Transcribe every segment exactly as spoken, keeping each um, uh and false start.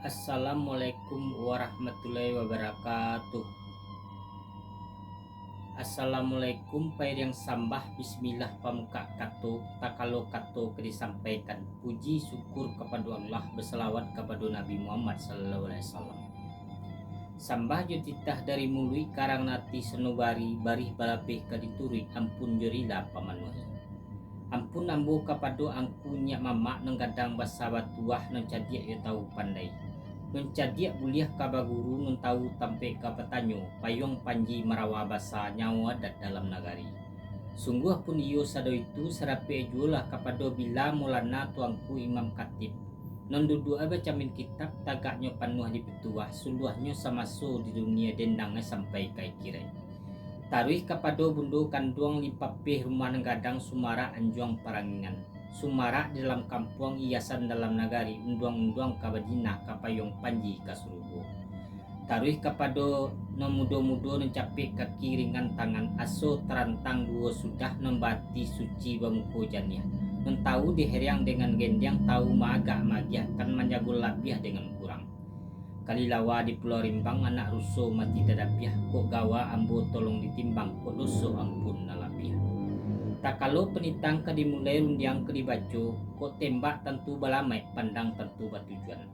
Assalamualaikum warahmatullahi wabarakatuh. Assalamualaikum pairiang sambah, bismillah pamukak kato, takalo kato ka disampaikan, puji syukur kapado Allah, basalawat kapado Nabi Muhammad sallallahu alaihi wasallam. Sambah jo titah dari muluik, karang ati sanubari, barih balabeh ka dituruik, ampun jo rila pamanuahi. Ampun ambo kapado angku nyiak mamak, nan gadang basa batuah, nan cadiak yo tahu pandai, nan cadiak buliah ka baguru, nan tahu tampek ka batanyo, payuang panji marawa basa, nyawo adat dalam nagari. Sungguah pun iyo sado itu, sarapek juolah kapado bila maulana tuangku imam katib, nan duduak ai bacamin kitab, tagaknyo panuah di pituah, suluahnyo samaso di dunia, dendang ai sampai ka akhirat. Taruih kapado bundo kanduang, lipapeh rumah nan gadang, sumarak anjuang parangingan, sumarak di dalam kampuang, hiasan dalam nagari, unduang-unduang ka Madinah, ka payuang panji ka surugo. Taruih kapado nan mudo-mudo, nan capek kaki ringan tangan, aso tarantang duo sudah, nan baati suci bamuko janiah, nan tahu diheriang dengan gendiang, tahu maagak maagiahkan, manjago labiah dengan kurang. Kalilawa di Pulau Rimbang, anak ruso mati tadabiah, kok gawa ambo tolong ditimbang, kok doso ampun nan labiah. Takalo panitang ka dimulai, rundiang ka dibaco, kok tembak tantu balamaik, pandang tantu batujuan.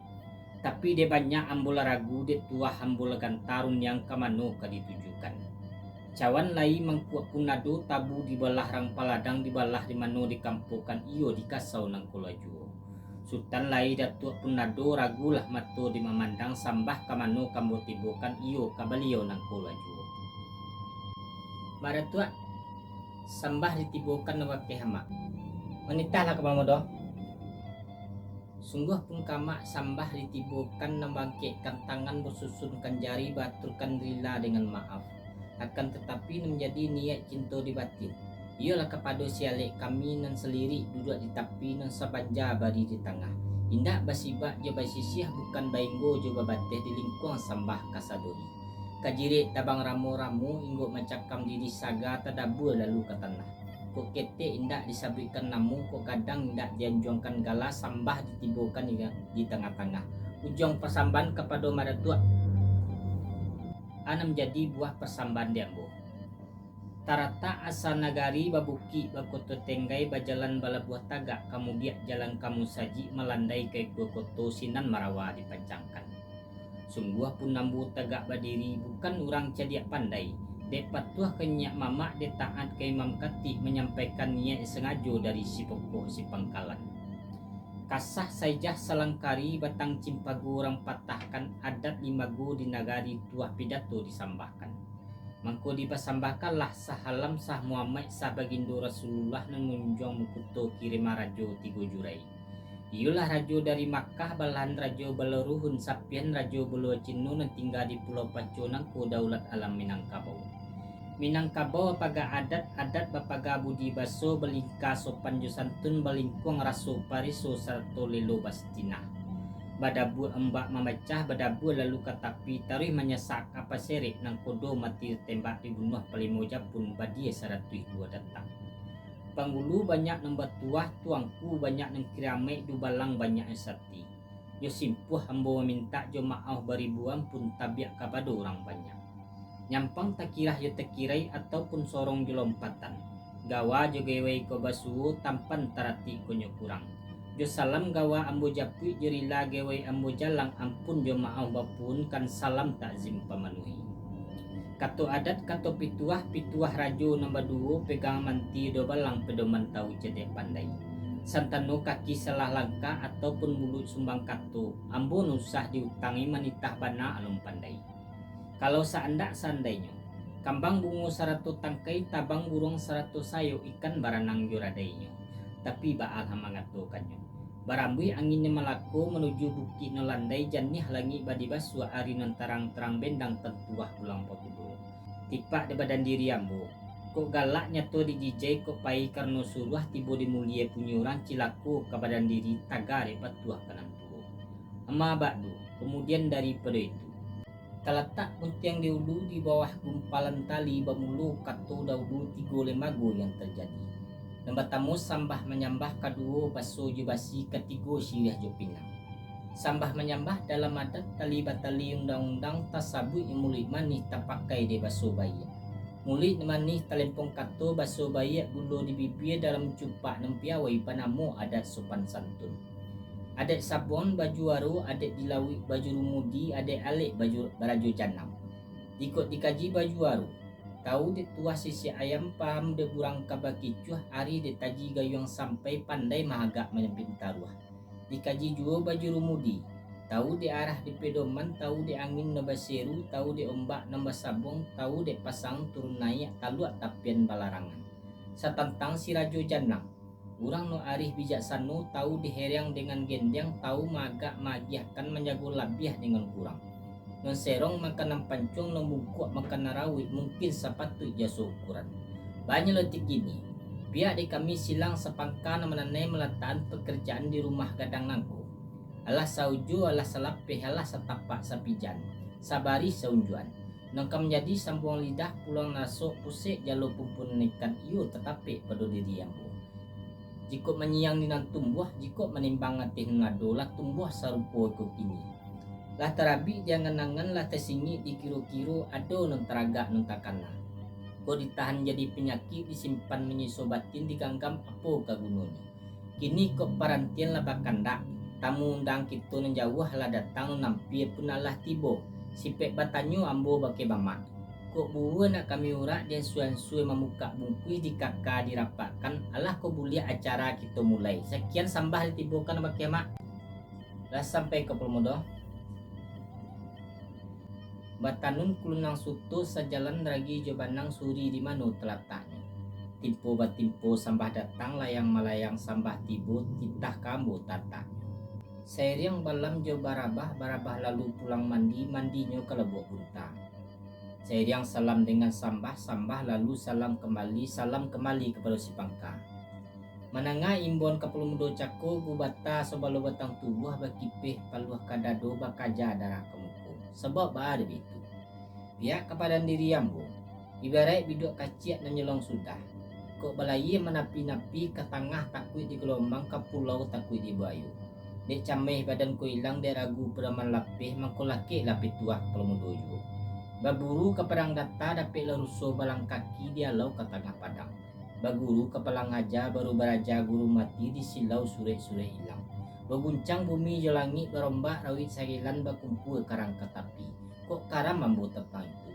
Tapi dek banyak ambo lah ragu, dek tuah ambo lah ganta, rundiang ka mano ka ditujukan. Cawan lai mangkuak pun ado, tabu dibalah rang paladang, dibalah di mano dikampokan, iyo di kasau nangko lah juo. Sutan lai datuak pun ado, ragulah mato di mamandang, sambah ka mano ka ambo tibokan, iyo ka baliau nangko lah juo. Mak Datuak, sambah ditibokan nan bakeh amak. Manitahlah ka mano doh. Sungguah pun ka amak sambah ditibokan, nan baangkekkan tangan, basusunkan jari, baaturkan rila dengan maaf. Akan tatapi, nan manjadi niaik cinto di batin, iyolah kapado si alek kami nan salirik duduak di tapi, nan sabanja bari di tangah, indak basibak jo basisiah, bukan bainggo jo babateh, di lingkuang sambah kasadonyo. Kajirek tabang ramo-ramo, inggok mancakam diri saga, tadabua lalu ka tanah. Kok ketek indak disabuikkan namo, kok gadang indak dianjuangkan gala, sambah ditibokan di, di tangah-tangah. Ujuang pasambahan kapado Mak Datuak, a nan manjadi buah pasambahan di ambo. Taratak asa nagari babukik, bakoto tenggai, bajalan balabuah tagak, kamudiak jalan ka musajik, malandai ka ikua koto, sinan marawa dipancangkan. Sungguah pun ambo tagak badiri, bukan urang cadiak pandai, dek patuah ka nyiak mamak, dek taat ka imam katik, manyampaikan niaik sangajo dari si pokok si pangkalan. Kasah saijah salangkari, batang cimpago urang patahkan, adat limago di nagari, tuah pidato disambahkan. Mangko dipasambahkanlah sah Alam, sah Muhammad, sah Bagindo Rasulullah, nan manjunjuang makuto kiriman rajo tigo jurai. Iyolah rajo dari Makkah, balahan rajo Balaruhun, sapian rajo Buluah Cino, nan tingga di Pulau Paco, nangko daulat alam Minangkabau. Minangkabau bapaga adat, adat bapaga budi baso, balingka sopan jo santun, balingkuang raso pareso, sarato lelo basitinah. Badabua ombak mamacah, badabua lalu ka tapi, taruih manyasak ka paserek, nangko doh mati tatembak, dibunuah palimo japun, badia saratuih duo datak. Panghulu banyak nan batuah, tuangku banyak nan kiramaik, dubalang banyak nan sati. Jo simpuah ambo mamintak, jo maoh baribu ampun, tabiak kapado urang banyak. Nyampang takirah jo takirai, ataupun sorong jo lompatan. Gawa jo gewei ko basuo, tampan taratik ko nyo kurang. Jo salam gawa ambo japuik, jo rila gewei ambo jalang, ampun jo maoh bapuhunkan, salam takzim pamanuahi. Kato adat, kato pituah, pituah rajo nan baduo, pegang manti duo balang, pedoman tawu cadiak pandai. Santano kaki salah langkah, ataupun muluik sumbang kato, ambo nan usah diutangi, manitah bana alun pandai. Kalau saandak-saandainyo, kambang bungo sarato tangkai, tabang buruang sarato sayok, ikan baranang jo radainyo. Tapi baa lah mangatokannyo, barambuih angin nan malako, manuju bukik nan landai, janiah langik badibasuah, ari nan tarang-tarang bendang, tantuah pulang pakudo. Tipak di badan diri ambo, kok galak nyato dijijai, kok pai karano suruah, tibo di mulie punyo urang, cilako ka badan diri, taga dek patuah ka nan tuo. Amma ba'du, kamudian daripado itu, talatak guntiang di ulu, di bawah gumpalan tali, bamulo kato dahulu, tigo lembago yang tarjadi. Nan partamo sambah manyambah, kaduo baso jo basi, katigo siriah jo pinang. Sambah manyambah dalam adat, tali batali undang-undang, tasabuik muluik manih, tapakai dek baso baiak. Muluik manih talempong kato, baso baiak gulo di bibia, dalam cupak nan piawai banamo adat sopan santun. Adaik sabuang baju aro, adaik di lauik baju rumudi, adaik alek baju barajo janang. Jikok dikaji baju aro, tau dek tuah sisiak ayam, paham dek burang ka bakicuah, arih dek taji gayuang sampai, pandai mahagak manyampiang taruah. Dikaji juo baju rumudi, tau dek arah di pedoman, tau dek angin nan baseru, tau dek ombak nan basabuang, tau dek pasang turun naiak, taluak tapian balarangan. Satantang si rajo janang, urang nan arih bijaksano, tau dek hereang dengan gendeang, tau maagak maagiahkan, manjago labiah dengan kurang. Nan serong makan nan pancuang, nan bungkuak makan nan rawik, mungkin sapatuik jaso ukuran. Banyak lotik kini, pihak di kami silang sapangka nan mananai malatakan pakarajaan di rumah gadang nangko. Alah saujo, alah salapeh, alah satapak sapijan, sabarih saunjuan. Nan ka manjadi sambuang lidah, pulang nasok pusek jalo pumpunan ikan, iyo tatapek pado diri ambo. Jikok manyiang di nan tumbuah, jikok manimbang ateh nan ado, lah tumbuah sarupo iko kini. Lah tarabik di angan-angan, lah tasingik di kiro-kiro, ado nan taragak nan takana. Kok ditahan jadi panyakik, disimpan manyiso batin, diganggam apo ka gunonyo? Kini kok parantian lah bakandak, tamu undang kito nan jauah lah datang, nan ampia pun alah tibo. Sipek batanyo ambo bakeh mamak. Kok buruak nak kami urak, di ansua-ansua mamukak bungkuih, dikaka dirapakkan, alah ko buliah acara kito mulai. Sakian sambah ditibokan bakeh mak. Lah sampai ka Pulau Mudo. Batanun kulunang suto, sajalan ragi jo banang, suri di mano talataknyo. Timpo batimpo sambah datang, layang malayang sambah tibo, titah ka ambo tataknyo. Sairiang balam jo barabah, barabah lalu pulang mandi, mandinyo ka Labuak Bunta. Sairiang salam dengan sambah, sambah lalu salam kambali, salam kambali kapado si pangka. Mandanga imbauan Kapalo Mudo cako, gubata sabalo batang tubuah, bakipeh paluah ka dado, bakaja darah ka muko. Sabab baa dek baitu? Pihak kapadan diri ambo, ibaraik biduak kaciak nan nyelong sudah. Kok balayia manapi-napi, ka tangah takuik di galombang, ka pulau takuik di buayo. Dek cameh badan ko ilang, dek ragu padaman lapeh, mangko lakeklah pituah Kapalo Mudo juo. Baburu ka padang data, dapeklah ruso balang kaki, dialau ka tangah padang. Baguru ka palang aja, baru baraja guru mati, disilau surek-surek ilang. Baguncang bumi jo langik, barombak rawik sagilan, bakumpua karang ka tapi. Kok karam ambo tantang itu?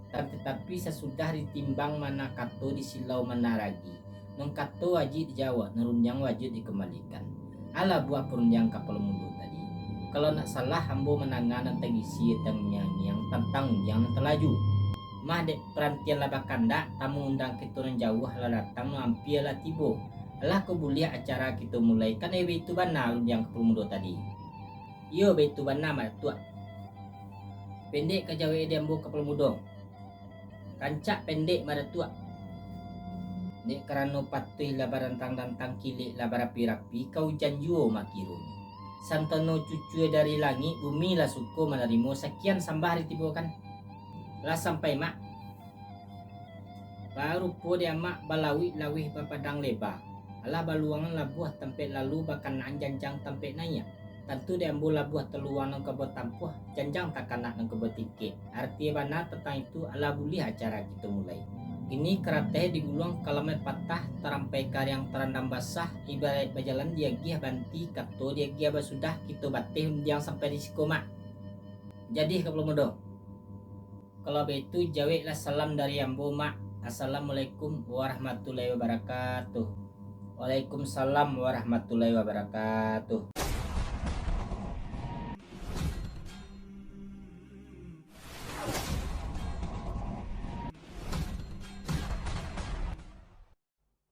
Tan tatapi sasudah ditimbang, mana kato disilau, mana ragi. Nan kato wajik dijawab, nan rundiang wajik dikambalikan. Alah buah parundiang Kapalo Mudo tadi. Kalau nak salah, ambo mandanga nan tagisi tangiang-ngiang tantang undiang nan talaju. Mah dek parantian lah bakandak, tamu undang kito nan jauah lah datang, nan ampia lah tibo. Alah ko buliah acara kito mulai, kan iyo baitu bana rundiang Kapalo Mudo tadi? Iyo, baitu bana, Mak Datuak. Pendek ka jawek di ambo Kapalo Mudo. Rancak pendek, Mak Datuak. Dek karano patuih lah barantang-rantang, kilek lah barapi-rapi, ka ujan juo makironyo. Santano cucua dari langik, bumi lah suko manarimo, sakian sambah ditibokan. Lah sampai, Mak. Barupo di amak balauik laweh bapadang leba. Alah baluang labuah tampek lalu, bakanaan janjang tampek naiak. Tantu di ambo labuah taluang nan ka batampuah, janjang takanak nan ka batikek. Arti bana tantang itu, alah buliah acara kito mulai. Kini karateh diguluang, kalamaik patah, tarampai kariang tarandam basah, ibaraik bajalan diagiah banti, kato diagiah basudah, kito bateh undiang sampai di siko, Mak. Jadi, Kapalo Mudo. Kalau baitu, jaweklah salam dari ambo, Mak. Assalamualaikum warahmatullahi wabarakatuh. Waalaikumsalam warahmatullahi wabarakatuh.